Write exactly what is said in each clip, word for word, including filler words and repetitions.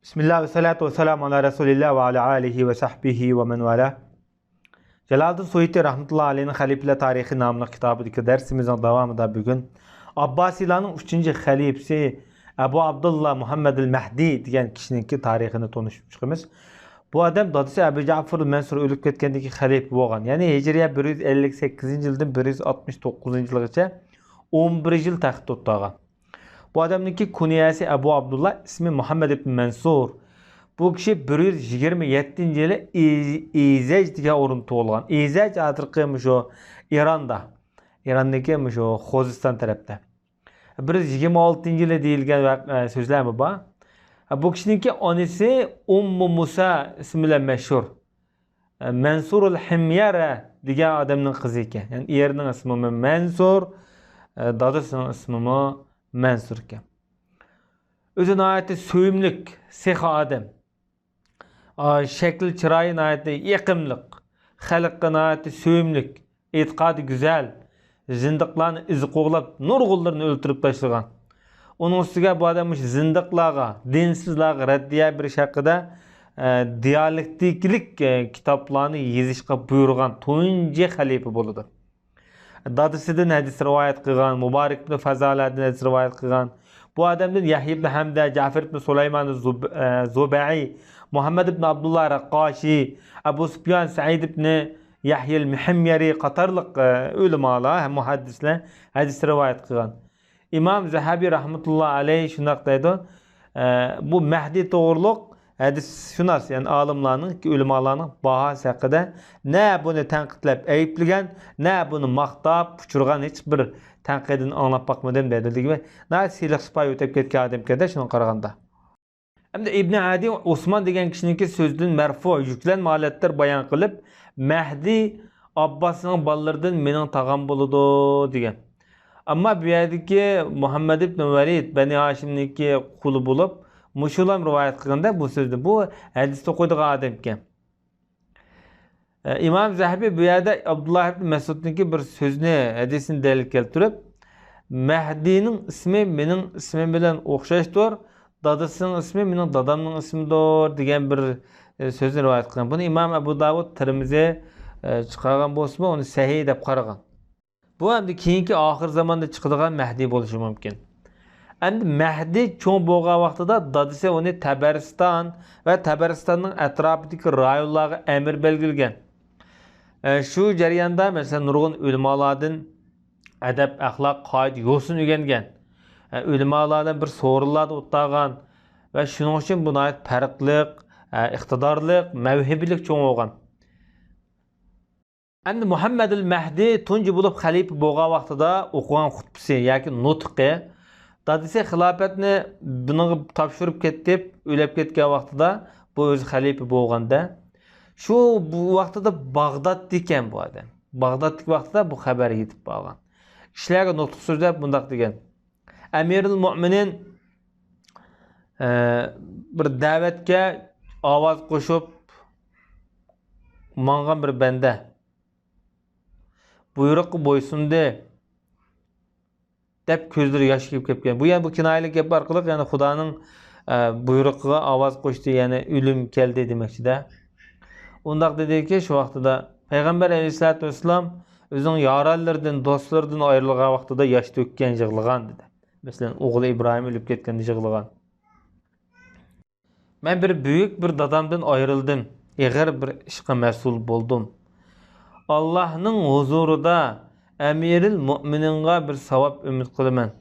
بىسمىللا ۋەسسالاتۇ ۋەسسالامۇ ئالا رەسۇلىللا ۋە ئالا ئالىھى ۋە سەھبىھى ۋە مەن ۋالا. جالالىدىن سۇيۇتى رەھمەتۇللا ئەلەيھىنىڭ خەلىپىلەر تارىخى ناملىق كىتابىدىكى دەرسىمىزنىڭ داۋامىدا بۈگۈن ئابباسىيلارنىڭ ئۈچىنچى خەلىپىسى ئەبۇ ئابدۇللا مۇھەممەدىل مەھدى دېگەن كىشىنىڭكى تارىخىنى تونۇشۇپ چىقىمىز. بۇ ئادەم دادىسى ئەبۇ جەفۇر مەنسۇر ئۆلۈپ كەتكەندىن كېيىن خەلىپە بولغان. يەنى ھىجرىيە بىر يۈز ئەللىك سەككىزىنچى يىلدىن بىر يۈز ئاتمىش توققۇزىنچى يىلغىچە ئون بىر يىل تەختتە ئولتۇرغان. بۇ ئادەمنىڭكى كۇنيەسى ئەبۇ ئابدۇللا، ئىسمى مۇھەممەد ئىبن مەنسۇر. بۇ كىشى بىر يۈز يىگىرمە يەتتىنچى يىلى ئى-، ئىزەج دېگەن ئورۇندا تۇغۇلغان. ئىزەج ھازىرقى مۇشۇ ئىراندا. ئىراندىكى مۇشۇ خوزىستان تەرەپتە. بىر يۈز يىگىرمە ئالتىنچى يىلى دېيىلگەن ۋەق-، ئە، سۆزلەرمۇ بار. بۇ كىشىنىڭكى ئانىسى ئۇممۇ مۇسا ئىسمى بىلەن مەشھۇر. مەنسۇرۇل ھىميەرە دېگەن ئادەمنىڭ قىزى ئىكەن. يەنى ئېرىنىڭ ئىسمىمۇ مەنسۇر، دادىسىنىڭ ئىسمىمۇ مەنسۇر ئىكەن. ئۆزى ناھايىتى سۆيۈملۈك، سېخىي ئادەم. شەكلى چىرايى ناھايىتى يېقىملىق، خەلققە ناھايىتى سۆيۈملۈك، ئېتىقادى گۈزەل، زىندىقلارنى ئىزى قوغلاپ نۇرغۇنلىرىنى ئۆلتۈرۈپ تاشلىغان. ئۇنىڭ ئۈستىگە بۇ ئادەم مۇشۇ زىندىقلارغا، دىنسىزلارغا رەددىيە بېرىش ھەققىدە، ئە، دىيالېكتىكىلىق، ئە، كىتابلارنى يېزىشقا بۇيرۇغان تۇنجى خەلىپە بولىدۇ. دادىسىدىن ھەدىس رىۋايەت قىلغان، مۇبارەك ئىبن فازالەدىن ھەدىس رىۋايەت قىلغان. بۇ ئادەمدىن يەھيا ئىبن ھەمدە، جەفەر ئىبن سۇلايمان زۇب-، ئە، زۇبەئى، مۇھەممەد ئىبن ئابدۇللا رەققاشى، ئەبۇ سۇپيان سەئىد ئىبن يەھيەل مىھميەرى قاتارلىق، ئە، ئۆلىمالار ھەم مۇھەددىسلەر ھەدىس رىۋايەت قىلغان. ئىمام زەھەبى رەھمەتۇللا ئەلەيھ شۇنداق دەيدۇ، ئە، بۇ مەھدى توغرۇلۇق ھەدىسشۇناس، يەنى ئالىملارنىڭ، ئۆلىمالارنىڭ باھاسى ھەققىدە نە بۇنى تەنقىدلەپ ئەيىبلىگەن، نە بۇنى ماختاپ ئۇچۇرغان ھېچ بىر تەنقىدىنى ئاڭلاپ باقمىدىم دەيدۇ. دېگۈ ناھايىتى سىلىق سىپايى ئۆتۈپ كەتكەن ئادەمكەن-دە، شۇنىڭغا قارىغاندا. ئەمدى ئىبنى ئەدى ئوسمان دېگەن كىشىنىڭكى سۆزىدىن مەرفۇ، يۈكلەنمە ھالەتتە بايان قىلىپ، مەھدى ئابباسنىڭ بالىلىرىدىن مېنىڭ تاغام بولىدۇ، دېگەن. ئەمما بۇ يەردىكى مۇھەممەد ئىبن ۋەلىد بەنى ھاشىمنىڭكى قۇلى بولۇپ، مۇشۇلام رىۋايەت قىلغاندا بۇ سۆزنى، بۇ ھەدىس توقۇيدىغان ئادەمكەن. ئە، ئىمام زەھەبى بۇ يەردە ئابدۇللا ئىبن مەسئۇدنىڭكى بىر سۆزنى، ھەدىسىنى دەلىل كەلتۈرۈپ، مەھدىنىڭ ئىسمى مېنىڭ ئىسمىم بىلەن ئوخشاشتۇر، دادىسىنىڭ ئىسمى مېنىڭ دادامنىڭ ئىسمىدۇر دېگەن بىر، ئە، سۆزنى رىۋايەت قىلغان. بۇنى ئىمام ئەبۇ داۋۇد، تىرمىزى، ئە، چىقارغان بولسىمۇ، ئۇنى سەھىھ دەپ قارىغان. بۇ ئەمدى كېيىنكى ئاخىر زاماندا چىقىدىغان مەھدى بولۇشى مۇمكىن. ئەمدى مەھدى چوڭ بولغان ۋاقتىدا دادىسى ئۇنى تەبەرىستان ۋە تەبەرىستاننىڭ ئەتراپىدىكى رايونلارغا ئەمىر بەلگىلىگەن. ئە، شۇ جەرياندا، مەسىلەن، نۇرغۇن ئۆلىمالاردىن ئەدەپ، ئەخلاق، قائىدە، يوسۇن ئۆگەنگەن. ئە، ئۆلىمالار بىلەن بىر سورۇنلاردا ئولتۇرغان ۋە شۇنىڭ ئۈچۈن بۇ ناھايىتى پەرقلىق، ئە، ئىقتىدارلىق، مەۋھىبىلىك چوڭ بولغان. ئەمدى مۇھەممەدىل مەھدى تۇنجى بولۇپ خەلىپە بولغان ۋاقتىدا ئوقۇغان خۇتبىسى ياكى نۇتقى، دادىسى خىلاپەتنى بۇنىڭغا تاپشۇرۇپ كېتىپ، ئۆلۈپ كەتكەن ۋاقتىدا بۇ ئۆزى خەلىپە بولغاندا، شۇ بۇ ۋاقتىدا باغدادتا ئىكەن بۇ ئادەم. باغدادتىكى ۋاقتىدا بۇ خەۋەر يېتىپ بارغان. كىشىلەرگە نۇتۇق سۆزلەپ مۇنداق دېگەن. ئەمىرۇل مۆمىنىن، ئە، بىر دەۋەتكە ئاۋاز قوشۇپ ماڭغان بىر بەندە بۇيرۇققا بويسۇندى دەپ كۆزلىرى ياش كېلىپ كەتكەن. بۇ يەنە بۇ كىنايىلىك گەپ ئارقىلىق يەنە خۇدانىڭ، ئە، بۇيرۇقىغا ئاۋاز قوشتى، يەنى ئۆلۈم كەلدى دېمەكچىدە. ئۇنداق دېدىكى، شۇ ۋاقتىدا پەيغەمبەر ئەلەيھىسسالاتۇ ۋەسسالام ئۆزىنىڭ يارەنلىرىدىن، دوستلىرىدىن ئايرىلغان ۋاقتىدا ياش تۆككەن، يىغلىغان دېدى. مەسىلەن، ئوغلى ئىبراھىم ئۆلۈپ كەتكەندە يىغلىغان. مەن بىر بۈيۈك بىر دادامدىن ئايرىلدىم، ئېغىر بىر ئىشقا مەسئۇل بولدۇم. ئاللاھنىڭ ھۇزۇرىدا ئەمىرىل مۆمىنىنغا بىر ساۋاب ئۈمىد قىلىمەن.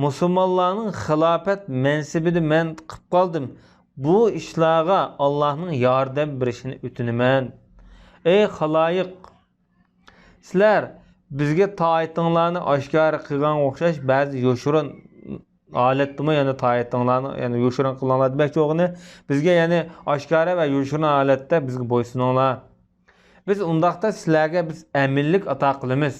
مۇسۇلمانلارنىڭ خىلاپەت مەنسىپىنى مەن قىپ قالدىم. بۇ ئىشلارغا ئاللاھنىڭ ياردەم بېرىشىنى ئۆتۈنىمەن. ئەي خالايىق! سىلەر بىزگە تائىتىڭلارنى ئاشكارا قىلغانغا ئوخشاش، بەزى يوشۇرۇن ھالەتتىمۇ يەنە تائىتىڭلارنى، يەنى يوشۇرۇن قىلىڭلار دېمەكچى بولغىنى، بىزگە يەنى ئاشكارا ۋە يوشۇرۇن ھالەتتە بىزگە بويسۇنۇڭلار. بىز ئۇنداقتا سىلەرگە بىز ئەمىنلىك ئاتا قىلىمىز.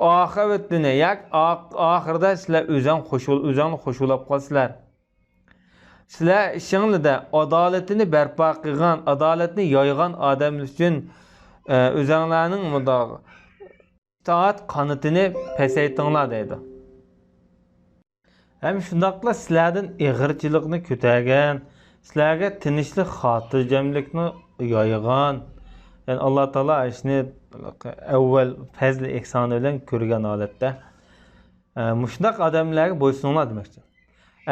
ئاقىۋىتىنى ياكى ئاق-، ئاخىرىدا سىلەر ئۆزەڭ خۇش بول-، ئۆزەڭلار خۇش بولاپ قالىسىلەر. سىلەر ئىشىڭلىدە ئادالىتىنى بەرپا قىلغان، ئادالەتنى يايغان ئادەملەر ئۈچۈن، ئە، ئۆزەڭلارنىڭ مۇنداق ئىتائەت قانىتىنى پەسەيتىڭلار دەيدۇ. ھەم شۇنداقلا سىلەردىن ئېغىرچىلىقنى كۆتەرگەن، سىلەرگە تىنچلىق، خاتىرجەملىكنى يايغان، يەنى ئاللا تائالا ئىشنى ئەۋۋەل پەزلى ئېھسانى بىلەن كۆرگەن ھالەتتە، ئە، مۇشۇنداق ئادەملەرگە بويسۇنۇڭلار دېمەكچى.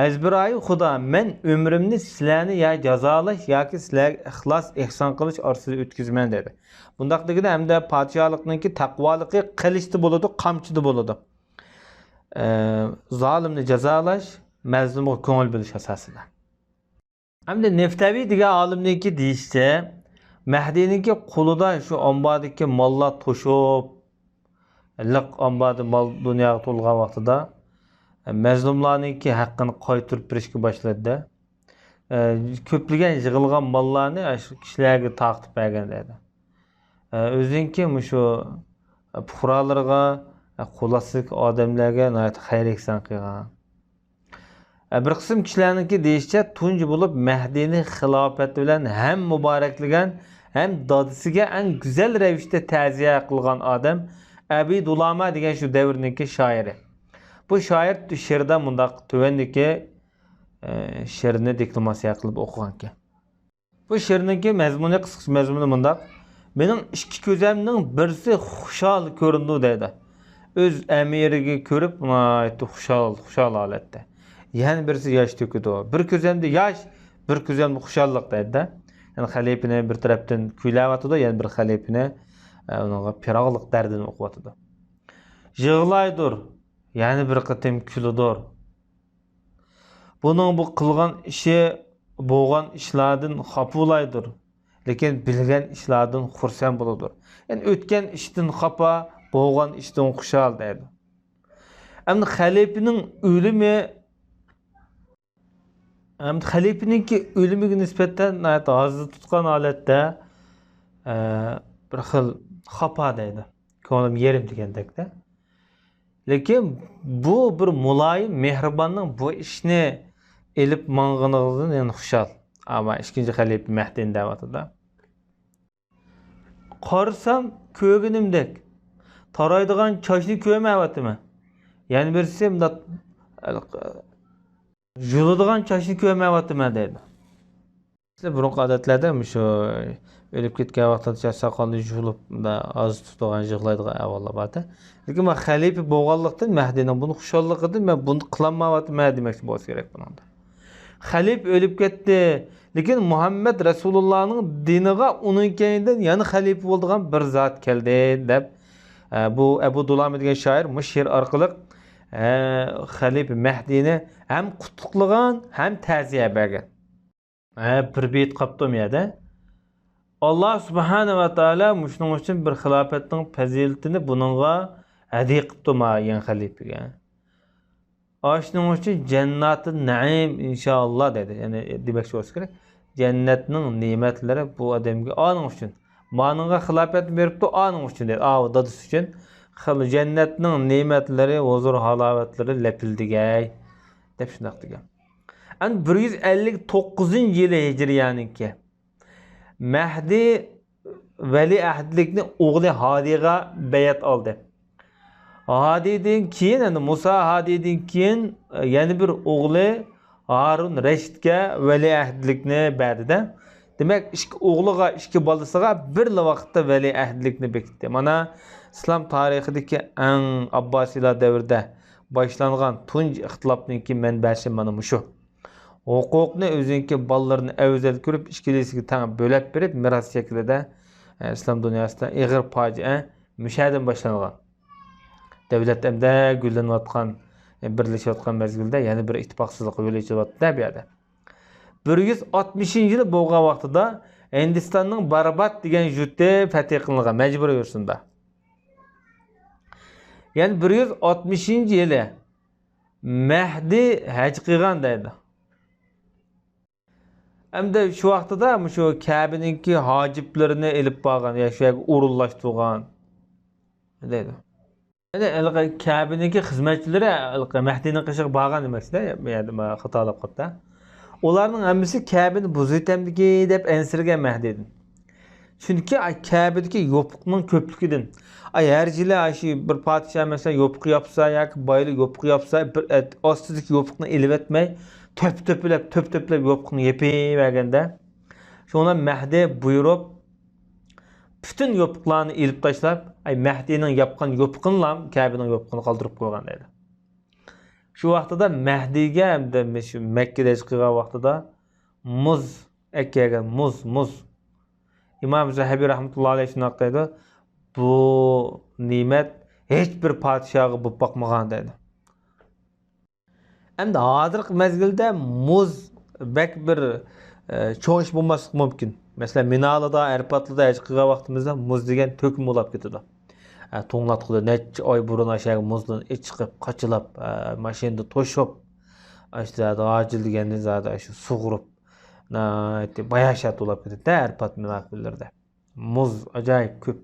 ئەزبىرايى خۇدا، مەن ئۆمرۈمنى سىلەرنى يا جازالاش ياكى سىلەرگە ئىخلاس ئېھسان قىلىش ئارىسىدا ئۆتكۈزىمەن دېدى. بۇنداق دېگىنى ھەمدە پادىشاھلىقنىڭكى تەقۋالىقى قىلىچتا بولىدۇ، قامچىدا بولىدۇ. ئە، زالىمنى جازالاش، مەزلۇمغا كۆڭۈل بۆلۈش ئاساسىدا. ئەمدى نەفتەۋى دېگەن ئالىمنىڭكى دېيىشىچە، مەھدىنىڭكى قولىدا شۇ ئامباردىكى ماللار توشۇپ، لىق ئامباردا مال دۇنياغا تولغان ۋاقتىدا، مەزلۇملارنىڭكى ھەققىنى قايتۇرۇپ بېرىشكە باشلىدى. ئە، كۆپلىگەن يىغىلغان ماللارنى ئاشۇ كىشىلەرگە تارقىتىپ بەرگەن دەيدۇ. ئە، ئۆزىنىڭكى مۇشۇ پۇقرالىرىغا، ئە، قول ئاستىدىكى ئادەملەرگە ناھايىتى خەير ئېھسان قىلغان. ئە، بىر قىسىم كىشىلەرنىڭكى دېيىشىچە، تۇنجى بولۇپ مەھدىنى خىلاپەت بىلەن ھەم مۇبارەكلىگەن، ھەم دادىسىگە ئەڭ گۈزەل رەۋىشتە تەزىيە قىلغان ئادەم ئەبى دۇلاما دېگەن شۇ دەۋرنىڭكى شائىرى. بۇ شائىر شېئىردا مۇنداق تۆۋەندىكى، ئە، شېئىرنى دېكلاماتسىيە قىلىپ ئوقۇغانىكەن. بۇ شېئىرنىڭكى مەزمۇنى، قىسقىچە مەزمۇنى مۇنداق: «مېنىڭ ئىككى كۆزۈمنىڭ بىرسى خۇشال كۆرۈنىدۇ» دەيدۇ. ئۆز ئەمىرىگە كۆرۈپ ناھايىتى خۇشال، خۇشال ھالەتتە. يەنە بىرسى ياش تۆكىدۇ. بىر كۆزۈمدە ياش، بىر كۆزۈمدە خۇشاللىق دەيدۇ. يەنى خەلىپىنى بىر تەرەپتىن كۈيلەۋاتىدۇ، يەنە بىر خەلىپىنى، ئە، ئۇنىڭغا پىراقلىق دەردىنى ئوقۇۋاتىدۇ. يىغلايدۇر، يەنە بىر قېتىم كۈلىدۇر. بۇنىڭ بۇ قىلغان ئىشى بولغان ئىشلاردىن خاپا بولايدۇر، لېكىن بىلگەن ئىشلاردىن خۇرسەن بولىدۇ. يەنى ئۆتكەن ئىشتىن خاپا، بولغان ئىشتىن خۇشال دەيدۇ. ئەمدى خەلىپىنىڭ ئۆلۈمى، ئەمدى خەلىپىنىڭكى ئۆلۈمىگە نىسبەتەن ناھايىتى ھازا تۇتقان ھالەتتە، ئە، بىر خىل خاپا دەيدۇ. كۆڭلۈم يېرىم دېگەندەكتە. لېكىن بۇ بىر مۇلايىم، مېھرىباننىڭ بۇ ئىشنى ئېلىپ ماڭغىنىدىن يەنە خۇشال. ئەمما ئىككىنچى خەلىپە مەھدىنى دەۋاتىدۇ. قارىسام، كۆرگىنىمدەك تارايدىغان چاچنى كۆرمەيۋاتىمەن. يەنە بىرسى مۇنداق يۇلىدىغان چاچنى كۆرمەيۋاتىمەن دەيدۇ. بۇرۇنقى ئادەتلەردە مۇشۇ ئۆلۈپ كەتكەن ۋاقتىدا چاچ ساقالنى يۇلۇپ، مۇنداق ئاز تۇتىدىغان، يىغلايدىغان ئەھۋاللار بار-دە. لېكىن مەن خەلىپە بولغانلىقتىن، مەھدىنىڭ بۇنى خۇشاللىقىدىن مەن بۇنى قىلالمايۋاتىمەن دېمەكچى بولسا كېرەك بۇنىڭدا. خەلىپە ئۆلۈپ كەتتى، لېكىن مۇھەممەد رەسۇلۇللانىڭ دىنىغا ئۇنىڭ كەينىدىن يەنە خەلىپە بولىدىغان بىر زات كەلدى دەپ، ئە، بۇ ئەبۇ دۇلامە دېگەن شائىر مۇشۇ شېئىر ئارقىلىق، ئە، خەلىپە مەھدىنى ھەم قۇتلۇقلىغان، ھەم تەزىيە بەرگەن. ھە، بىر بېيىت قاپتۇ مۇ يەردە. ئاللا سۇبھانە ۋە تائالا مۇشۇنىڭ ئۈچۈن بىر خىلاپەتنىڭ پەزىلىتىنى بۇنىڭغا ھەدىيە قىپتۇ، ما يېڭى خەلىپىگە. ئاشۇنىڭ ئۈچۈن جەنناتى نەئىم ئىنشائاللا دېدى. يەنى دېمەكچى بولسا كېرەك، جەننەتنىڭ نېمەتلىرى بۇ ئادەمگە ئانىڭ ئۈچۈن. مانىڭغا خىلاپەتنى بېرىپتۇ ئانىڭ ئۈچۈن دېدى. ئاۋۇ دادىسى ئۈچۈن. خىل-، جەننەتنىڭ نېمەتلىرى، ھۇزۇر ھالاۋەتلىرى لەپىلدىگەي دەپ شۇنداق دېگەن. ئەنە بىر يۈز ئەللىك توققۇزىنچى يىلى ھىجرىيەنىڭكى. مەھدى ۋەلىئەھدلىكنى ئوغلى ھادىيغا بەيئەت ئالدى. ھادىيدىن كېيىن، يەنى مۇسا ھادىيدىن كېيىن، يەنە بىر ئوغلى ھارۇن رەشىدكە ۋەلىئەھدلىكنى بەردى-دە. دېمەك، ئىككى ئوغلىغا، ئىككى بالىسىغا بىرلا ۋاقىتتا ۋەلىئەھدلىكنى بېكىتتى. مانا، ئىسلام تارىخىدىكى ئەڭ ئابباسىيلار دەۋرىدە باشلانغان تۇنجى ئىختىلاپنىڭكى مەنبەسى مانا مۇشۇ. ھوقۇقنى ئۆزىنىڭكى بالىلىرىنى ئەۋزەل كۆرۈپ، ئىككىلىسىگە تەڭ بۆلەپ بېرىپ، مىراس شەكلىدە، ئە، ئىسلام دۇنياسىدا ئېغىر پاجىئە مۇشەدىن باشلانغان. دۆلەت ئەمدى گۈللىنىۋاتقان، ئە، بىرلىشىۋاتقان مەزگىلدە يەنە بىر ئىتتىپاقسىزلىققا يول ئېچىلىۋاتىدۇ بۇ يەردە. بىر يۈز ئاتمىشىنچى يىلى بولغان ۋاقتىدا ھىندىستاننىڭ باربات دېگەن يۇرتى پەتھى قىلىنغان مەجبۇرىي يوسۇندا. يەنى بىر يۈز ئاتمىشىنچى يىلى مەھدى ھەج قىلغان دەيدۇ. ئەمدى شۇ ۋاقتىدا مۇشۇ كەبىنىڭكى ھاجىپلىرىنى ئېلىپ بارغان، يا شۇ يەرگە ئورۇنلاشتۇرغان دەيدۇ. يەنى ھېلىقى كەبىنىڭكى خىزمەتچىلىرى ھېلىقى مەھدىنىڭ قېشىغا بارغان دېمەكچىدە، بۇ يەردە ما خاتالىق قىپتۇ. ئۇلارنىڭ ھەممىسى كەبىنى بۇزۇۋېتەمدىكىن دەپ ئەنسىرىگەن مەھدىدىن. چۈنكى ئاي كەبىدىكى يوپۇقنىڭ كۆپلۈكىدىن. ئاي ھەر يىلى ئاي شۇ بىر پادىشاھ مەسىلەن يوپۇق ياپسا ياكى بايلار يوپۇق ياپسا، بىر ئەت-، ئاستىدىكى يوپۇقنى ئېلىۋەتمەي، تۆپ-تۆپىلەپ، تۆپ-تۆپىلەپ يوپۇقنى يېپىۋەرگەندە، شۇڭا مەھدى بۇيرۇپ، پۈتۈن يوپۇقلارنى ئېلىپ تاشلاپ، ئاي مەھدىنىڭ ياپقان يوپۇقىنىلا كەبىنىڭ يوپۇقىنى قالدۇرۇپ قويغان دەيدۇ. شۇ ۋاقتىدا مەھدىگە ھەمدە مۇشۇ مەككىدە ھەج قىلغان ۋاقتىدا مۇز ئەكەلگەن، مۇز، مۇز. ئىمام زەھەبى رەھمەتۇللا ئەلەيھ شۇنداق دەيدۇ، بۇ نېمەت ھېچ بىر پادىشاھقا بولۇپ باقمىغان دەيدۇ. ئەمدى ھازىرقى مەزگىلدە مۇز بەك بىر، ئە، چوڭ ئىش بولماسلىقى مۇمكىن. مەسىلەن، مىنالىدا، ئەرپاتلىدا ھەج قىلغان ۋاقتىمىزدا مۇز دېگەن تۆكۈن بولاپ كېتىدۇ. ئە، توڭلاتقۇدا نەچچە ئاي بۇرۇن ئاشۇ يەرگە مۇزلىرىنى ئېچىقىپ، قاچىلاپ، ئە، ماشىنىدا توشۇپ، ئاشۇ زادى ھاجىل دېگەندىن زادى ئاشۇ سۇغۇرۇپ، ناھايىتى باياشات بولاپ كېتىدۇ ئەرپات مىنا كۈنلىرىدە. مۇز ئاجايىپ كۆپ.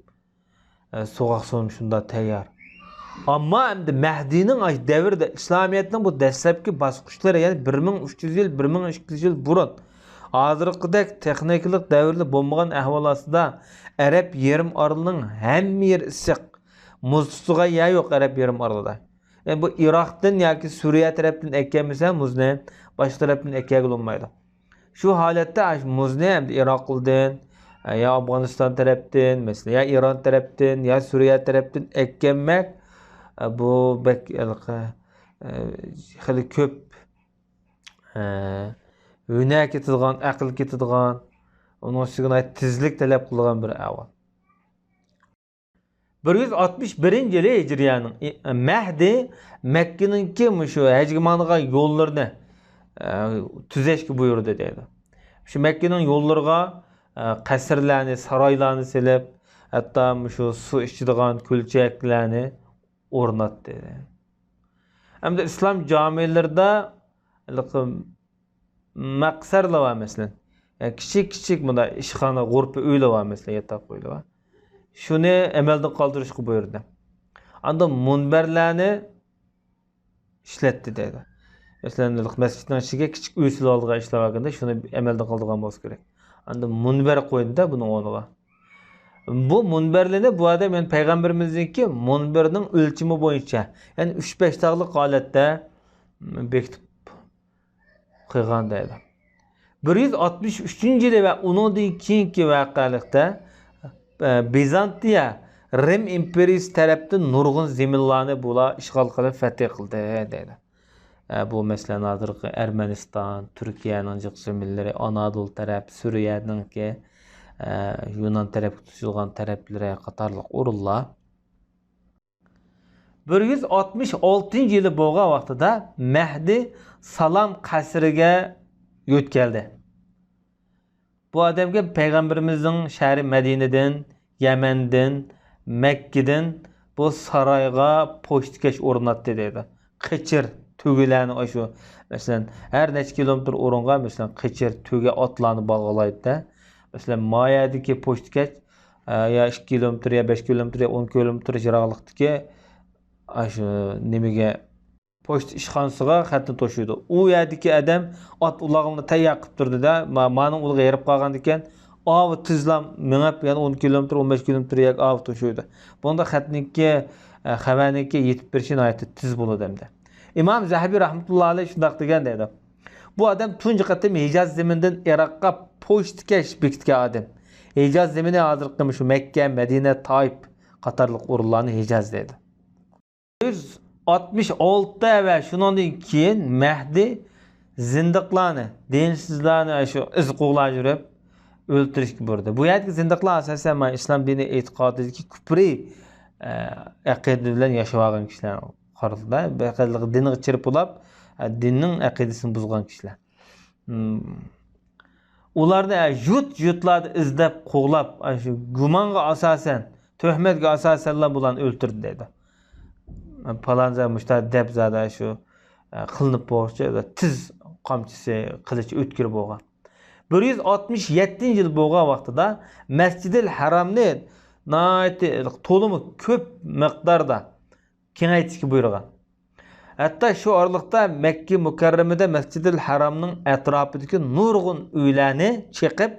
ئە، سوغۇق سۇنۇم شۇنداق تەييار. ئەمما ئەمدى مەھدىنىڭ ئاشۇ دەۋرىدە ئىسلامىيەتنىڭ بۇ دەسلەپكى باسقۇچلىرى، يەنى بىر مىڭ ئۈچ يۈز يىل، بىر مىڭ ئىككى يۈز يىل بۇرۇن، ھازىرقىدەك تېخنىكىلىق دەۋردە بولمىغان ئەھۋال ئاستىدا، ئەرەب يېرىم ئارىلىنىڭ ھەممە يېرى ئىسسىق. مۇز تۇتىدىغان يەر يوق ئەرەب يېرىم ئارىلىدا. يەنى بۇ ئىراقتىن ياكى سۈرىيە تەرەپتىن ئەكەلمىسە مۇزنى، باشقا تەرەپتىن ئەكەلگىلى بولمايدۇ. شۇ ھالەتتە ئاشۇ مۇزنى ئەمدى ئىراقلىدىن، يا ئافغانىستان تەرەپتىن، مەسىلەن، يا ئىران تەرەپتىن، يا سۈرىيە تەرەپتىن ئەكەلمەك، بۇ بەك ھېلىقى، خېلى كۆپ، ھۈنەر كېتىدىغان، ئەقىل كېتىدىغان، ئۇنىڭ ئۈستىگە ناھايىتى تېزلىك تەلەپ قىلىدىغان بىر ئەھۋال. بىر يۈز ئاتمىش بىرىنچى يىلى ھىجرىيەنىڭ، ئى، مەھدى مەككىنىڭكى مۇشۇ ھەجگە ماڭىدىغان يوللىرىنى، ئە، تۈزەشكە بۇيرۇدى دەيدۇ. شۇ مەككىنىڭ يوللىرىغا، ئە، قەسىرلەرنى، سارايلارنى سېلىپ، ھەتتا مۇشۇ سۇ ئىچىدىغان كۆلچەكلەرنى ئورناتتى. ئەمدى ئىسلام جامىلىرىدا ھېلىقى مەقسەرلەر بار مەسىلەن. يەنى كىچىك-كىچىك مۇنداق ئىشخانا، غۇرپا ئۆيلەر بار مەسىلەن، ياتاق ئۆيلەر بار. شۇنى ئەمەلدىن قالدۇرۇشقا بۇيرۇدى. ئاندىن مۇنبەرلەرنى ئىشلەتتى دەيدۇ. مەسىلەن، مەسچىتنىڭ ئىچىگە كىچىك ئۆي سېلىۋالىدىغان ئىشلار باركەندە، شۇنى ئەمەلدىن قالدۇرغان بولسا كېرەك. ئاندىن مۇنبەر قويدى-دە بۇنىڭ ئورنىغا. بۇ مۇنبەرلىرىنى بۇ ئادەم، يەنى پەيغەمبىرىمىزنىڭكى مۇنبىرىنىڭ ئۆلچىمى بويىچە، يەنى ئۈچ بەش تاغلىق ھالەتتە بېكىتىپ قويغان دەيدۇ. بىر يۈز ئاتمىش ئۈچىنچى يىلى ۋە ئۇنىڭدىن كېيىنكى ۋەقەلىكتە، ئە، بىزانتىيە رىم ئىمپېرىيىسى تەرەپتىن نۇرغۇن زېمىنلارنى بۇلار ئىشغال قىلىپ فەتھى قىلدى دەيدۇ. ئە، بۇ مەسىلەن، ھازىرقى ئەرمەنىستان، تۈركىيەنىڭ جىق زېمىنلىرى، ئانادول تەرەپ، سۈرىيەنىڭكى، ئە، يۇنان تەرەپكە تۇتىشىدىغان تەرەپلىرى قاتارلىق ئورۇنلار. بىر يۈز ئاتمىش ئالتىنچى يىلى بولغان ۋاقتىدا مەھدى سالام قەسرىگە يۆتكەلدى. بۇ ئادەمگە پەيغەمبىرىمىزنىڭ شەھىرى مەدىنىدىن، يەمەندىن، مەككىدىن بۇ سارايغا پوچتىكەش ئورناتتى دەيدۇ. قېچىر، تۆگىلەرنى ئاشۇ، مەسىلەن، ھەر نەچچە كىلومېتىر ئورۇنغا، مەسىلەن، قېچىر، تۆگە ئاتلارنى باغلايدۇ-دە. مەسىلەن، ما يەردىكى پوچتىكەش، ئە، يا ئىككى كىلومېتىر، يا بەش كىلومېتىر، يا ئون كىلومېتىر يىراقلىقتىكى ئاشۇ نېمىگە، پوچتا ئىشخانىسىغا خەتنى توشۇيدۇ. ئۇ يەردىكى ئادەم ئات ئۇلاغلىرىنى تەييار قىلىپ تۇرىدۇ-دە، ما-، مانىڭ ئۇلىغى ھېرىپ قالغاندىكىن، ئاۋۇ تېزلا مېڭىپ، يەنە ئون كىلومېتىر، ئون بەش كىلومېتىر يەرگە ئاۋۇ توشۇيدۇ. بۇندا خەتنىڭكى، ئە، خەۋەرنىڭكى يېتىپ بېرىشى ناھايىتى تېز بولىدۇ ئەمدى. ئىمام زەھەبى رەھمەتۇللا ئەلەيھ شۇنداق دېگەن دەيدۇ. بۇ ئادەم تۇنجى قېتىم ھىجاز زېمىنىدىن ئىراققا پوچتىكەش بېكىتكەن ئادەم. ھىجاز زېمىنى ھازىرقى مۇشۇ مەككە، مەدىنە، تائىپ قاتارلىق ئورۇنلارنى ھىجاز دەيدۇ. يۈز ئاتمىش ئالتە ۋە شۇنىڭدىن كېيىن مەھدى زىندىقلارنى، دىنسىزلارنى شۇ ئىز قوغلاپ يۈرۈپ ئۆلتۈرۈشكە بۇيرۇدى. بۇ يەردىكى زىندىقلار ئاساسەن مانا ئىسلام دىنى ئېتىقادىدىكى كۇپرى، ئە، ئەقىدە بىلەن ياشاۋالغان كىشىلەر قارىلىدۇ. بەقەللىق دىنىغا چىرپىلاپ، ئە، دىننىڭ ئەقىدىسىنى بۇزغان كىشىلەر. مم. ئۇلارنى، ئە، يۇرت-يۇرتلاردا ئىزدەپ، قوغلاپ، ئە، شۇ گۇمانغا ئاساسەن، تۆھمەتكە ئاساسەنلا بۇلارنى ئۆلتۈردى دەيدۇ. پالانى زادى مۇشۇنداق دەپ زادى شۇ، ئە، قىلىنىپ بولغۇچە تېز قامچىسى، قىلىچى ئۆتكۈر بولغان. بىر يۈز ئاتمىش يەتتىنچى يىل بولغان ۋاقتىدا مەسجىدىل ھەرامنى ناھايىتى تولىمۇ كۆپ مىقداردا كېڭەيتىشكە بۇيرۇغان. ھەتتا شۇ ئارىلىقتا مەككە مۇكەررەمىدە مەسجىدىل ھەرامنىڭ ئەتراپىدىكى نۇرغۇن ئۆيلەرنى چېقىپ،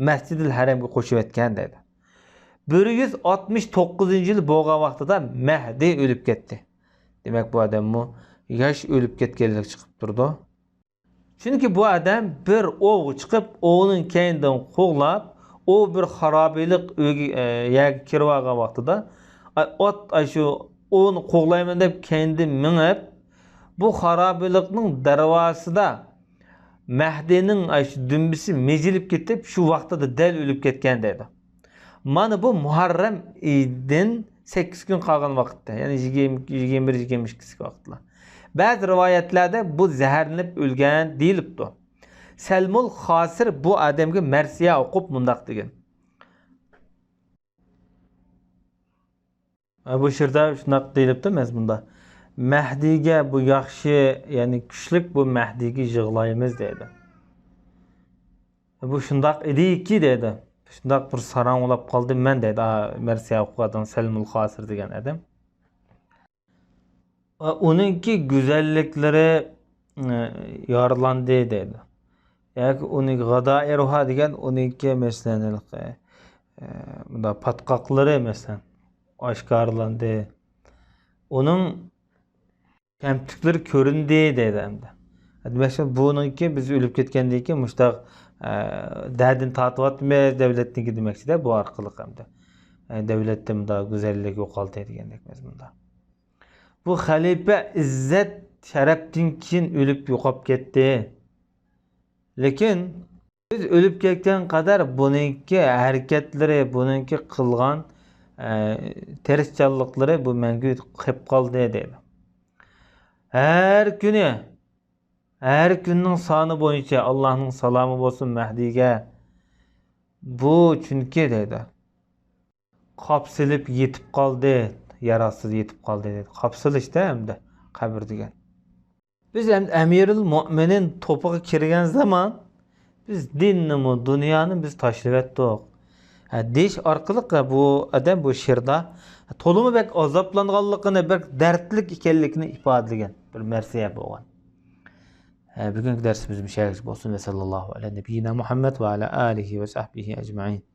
مەسجىدىل ھەرەمگە قوشۇۋەتكەن دەيدۇ. بىر يۈز ئاتمىش توققۇزىنچى يىل بولغان ۋاقتىدا مەھدى ئۆلۈپ كەتتى. دېمەك، بۇ ئادەممۇ ياش ئۆلۈپ كەتكەنلىك چىقىپ تۇرىدۇ. چۈنكى بۇ ئادەم بىر ئوۋغا چىقىپ، ئوۋنىڭ كەينىدىن قوغلاپ، ئوۋ بىر خارابىلىق ئۆيگە، ئە، يەرگە كىرىۋالغان ۋاقتىدا، ئا-، ئات، ئاشۇ ئوۋنى قوغلايمەن دەپ كەينىدىن مېڭىپ، بۇ خارابىلىقنىڭ دەرۋازىسىدا مەھدىنىڭ ئاشۇ دۈمبىسى مىجىلىپ كېتىپ، شۇ ۋاقتىدا دەل ئۆلۈپ كەتكەن دەيدۇ. مانا بۇ مۇھەررەم ئېيىدىن سەككىز كۈن قالغان ۋاقىتتا، يەنى يىگىرمە، يىگىرمە بىر، يىگىرمە ئىككىسى ۋاقىتلار. بەزى رىۋايەتلەردە بۇ زەھەرلىنىپ ئۆلگەن دېيىلىپتۇ. سەلمۇل خاسىر بۇ ئادەمگە مەرسىيە ئوقۇپ مۇنداق دېگەن. بۇ شېئىردا شۇنداق دېيىلىپتۇ مەزمۇندا. مەھدىگە بۇ ياخشى، يەنى كۈچلۈك بۇ مەھدىگە يىغلايمىز دەيدۇ. بۇ شۇنداق ئىدىكى دەيدۇ. شۇنداق بىر ساراڭ بولاپ قالدىم مەن دەيدۇ. ئا، مەرسىيە ئوقۇغان سەلمۇل خاسىر دېگەن ئادەم. ئۇنىڭكى گۈزەللىكلىرى، ئە، يارىلاندى دەيدۇ. ياكى ئۇنىڭكى غادائىرۇھا دېگەن ئۇنىڭكى مەسىلەن، ھېلىقى، ئە، مۇنداق پاتقاقلىرى مەسىلەن ئاشكارىلاندى. ئۇنىڭ كەمتۈكلىرى كۆرۈندى دەيدۇ ئەمدى. دېمەكچى، بۇنىڭكى بىز ئۆلۈپ كەتكەندىن كېيىن مۇشۇنداق، ئە، دەردىنى تارتىۋاتىمىز دەۋلەتنىڭكى دېمەكچىدە، بۇ ئارقىلىق ئەمدى، ئە، دەۋلەتتە مۇنداق گۈزەللىك يوقالدى دېگەندەك مەزمۇندا. بۇ خەلىپە ئىززەت شەرەپتىن كېيىن ئۆلۈپ يوقاپ كەتتى. لېكىن بىز ئۆلۈپ كەتكەن قەدەر بۇنىڭكى ھەرىكەتلىرى، بۇنىڭكى قىلغان، ئە، تىرىشچانلىقلىرى بۇ مەڭگۈ قېلىپ قالدى دەيدۇ. ھەر كۈنى، ھەر كۈننىڭ سانى بويىچە ئاللاھنىڭ سالامى بولسۇن مەھدىگە. بۇ چۈنكى دەيدۇ. قاپسىلىپ يېتىپ قالدى، يار ئاستىدا يېتىپ قالدى دەيدۇ. قاپسىلىشتا ئەمدى قەبرە دېگەن. بىز ئەمدى ئەمىرۇل مۆمىنىن توپىغا كىرگەن زامان بىز دىننىمۇ، دۇنيانى بىز تاشلىۋەتتۇق. ھە، دېيىش ئارقىلىق بۇ ئادەم بۇ شېئىردا تولىمۇ بەك ئازابلانغانلىقىنى، بەك دەردلىك ئىكەنلىكىنى ئىپادىلىگەن بىر مەرسىيە بولغان. ھە، بۈگۈنكى دەرسىمىز مۇشۇ يەرگىچە بولسۇن. ۋە سەللەللاھۇ ئەلە نەبىييىنا مۇھەممەد ۋە ئەلە ئالىھى ۋە سەھبىھى ئەجمەئىن.